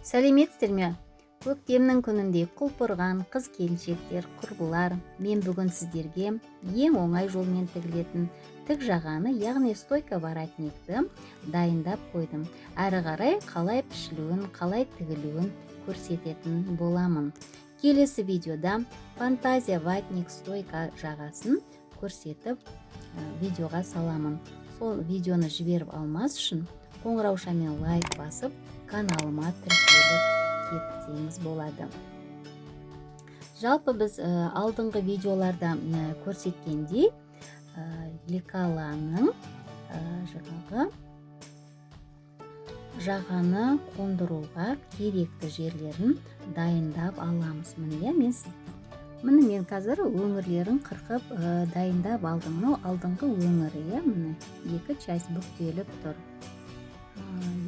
Сәлеметсіздер ме, көктемнің күніндей құлпырған қыз келіншектер, құрбылар! Мен бүгін сіздерге ең оңай жолмен тігілетін тік жағаны, яғни стойка воротникті дайындап қойдым. Әрі қарай қалай пішілуін, қалай тігілуін көрсететін боламын. Келесі видеода фантазия ватник стойка жағасын көрсетіп, видеоға саламын. Сол видеоны жіберіп алмас үшін қоңыраушамен лайк басып, каналыма тіркеліп кетсеңіз болады. Жалпы біз алдыңғы видеоларда көрсеткендей, лекаланың жаңағы жағаны қондыруға керекті жерлерін дайындап аламыз. Міне, иә, міне, мен қазір өңірлерін қырқып, дайындап алдым. Мынау алдыңғы өңірі, иә, міне, екі часть бүктеліп тұр.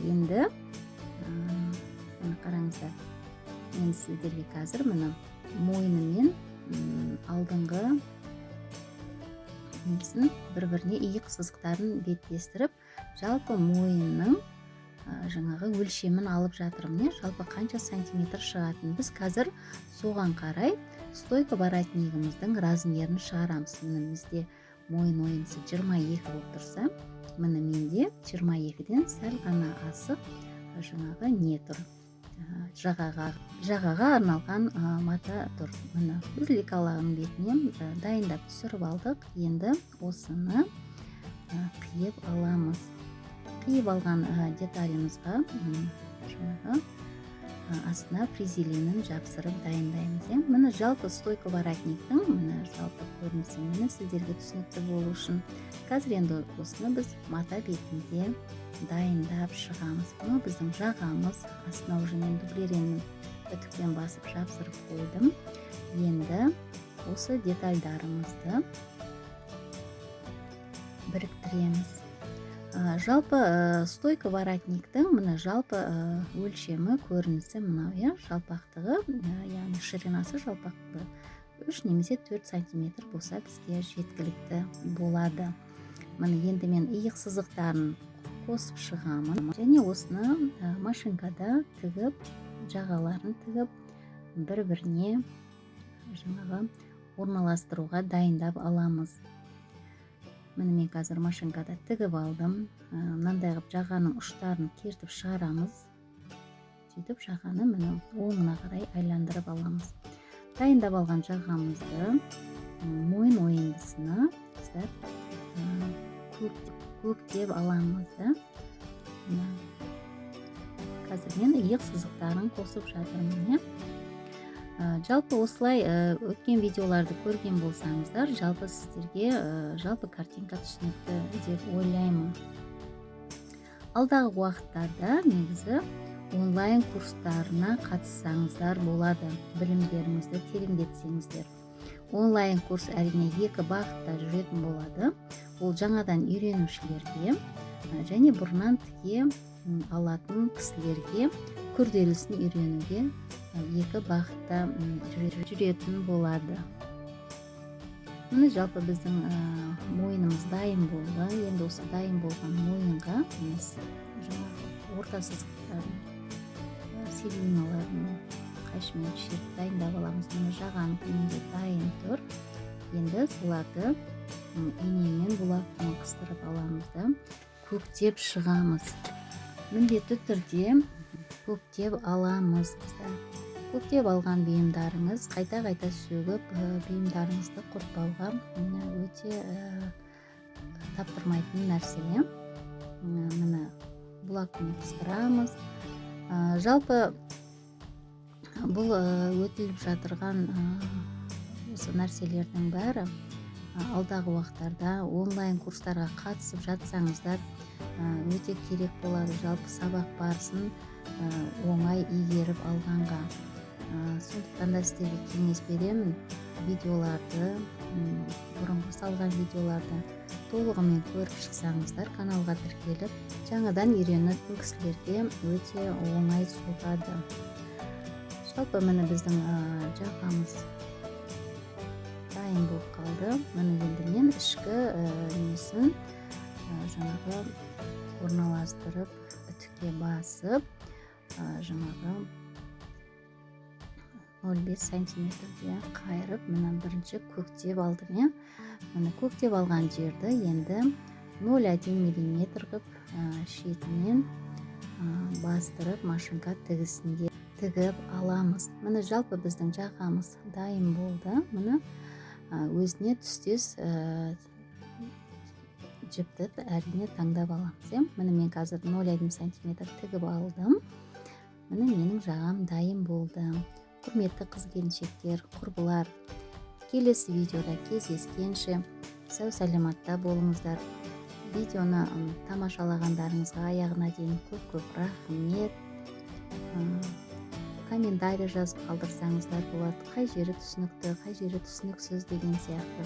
Енді міне, қараңыздар, мен сіздерге қазір, міне, мойнымен алдыңғы несін бір біріне иық сызықтарын беттестіріп, жалпы мойынның жаңағы өлшемін алып жатырмын, иә. Жалпы қанша сантиметр шығатын, біз қазір соған қарай стойка воротнигіміздің размерін шығарамыз. Міне, бізде мойын ойындысы 22 болып тұрса, міне, менде 22-ден сәл ғана асық жаңағы не тұр, жағаға арналған мата тұр. Міне, біз лекаланың бетіне дайындап түсіріп алдық. Енді осыны қиып аламыз. Қиып алған деталімізға жаңағы астына флизелинін жапсырып дайындаймыз, иә. Міне, жалпы стойка воротниктің, міне, жалпы көрінісі, міне, сіздерге түсінікті болу үшін. Қазір енді осыны біз мата бетінде дайындап шығамыз. Мынау біздің жағамыз. Астына уже мен дублериннің үтікпен басып, жапсырып қойдым. Енді осы детальдарымызды біріктіреміз. Жалпы стойка воротниктің, міне, жалпы өлшемі, көрінісі мынау, иә. Жалпақтығы, яғни ширинасы, жалпақтығы 3 немесе 4 сантиметр болса, бізге жеткілікті болады. Міне, енді мен иық сызықтарын қосып шығамын және осыны машинкада тігіп, жағаларын тігіп, бір біріне жаңағы орналастыруға дайындап аламыз. Міне, мен қазір машинкада тігіп алдым. Мынандай қылып жағаның ұштарын кертіп шығарамыз. Сөйтіп жағаны, міне, оңына қарай айландырып аламыз. Дайындап алған жағамызды мойын ойындысына, қыздар, көктеп аламыз да. Міне, қазір мен иық сызықтарын қосып жатырмын, иә. Жалпы осылай өткен видеоларды көрген болсаңыздар, жалпы сіздерге жалпы картинка түсінікті деп ойлаймын. Алдағы уақыттарда негізі онлайн курстарына қатыссаңыздар болады, білімдеріңізді тереңдетсеңіздер. Онлайн курс, әрине, екі бағытта жүретін болады: ол жаңадан үйренушілерге және бұрыннан тіге алатын кісілерге күрделісін үйренуге, екі бағытта жүретін болады. Міне, жалпы біздің мойнымыз дайын болды. Енді осы дайын болған мойынға, міне, жаңағы орта сызықтарын, серединаларын қайшымен шертіп дайындап аламыз. Міне, жағаның менде дайын тұр. Енді соларды инемен, булавкамен қыстырып аламыз да, көктеп шығамыз. Міндетті түрде көктеп аламыз, қыздар. Көктеп алған бұйымдарыңыз қайта қайта сөгіп, бұйымдарыңызды құртпауға өте таптырмайтын нәрсе, иә. Міне, булавкамен қыстырамыз. Жалпы бұл өтіліп жатырған осы нәрселердің бәрі алдағы уақыттарда онлайн курстарға қатысып жатсаңыздар, өте керек болады, жалпы сабақ барысын оңай игеріп алғанға. Сондықтан да сіздерге кеңес беремін: видеоларды, бұрынғы салған видеоларды толығымен көріп шықсаңыздар, каналға тіркеліп, жаңадан үйренетін кісілерге өте оңай соғады. Жалпы, міне, біздің жағамыз дайын болып қалды. Міне, енді мен ішкі несін жаңағы орналастырып, үтікке басып. Жаңағы 0,5 сантиметрде қайырып, міне, бірінші көктеп алдым, иә. Міне, көктеп алған жерді енді 0,1 миллиметр қылып шетінен бастырып, машинка тігісінде тігіп аламыз. Міне, жалпы біздің жағамыз дайын болды. Міне, өзіне түстес жіпті әрине таңдап аламыз, иә. Міне, мен қазір 0,1 сантиметр тігіп алдым. Міне, менің жағам дайын болды. Құрметті қыз келіншектер, құрбылар, келесі видеода кездескенше сау саламатта болыңыздар. Видеоны тамашалағандарыңызға аяғына дейін көп көп рахмет. Комментарий жазып қалдырсаңыздар болады, қай жері түсінікті, қай жері түсініксіз деген сияқты.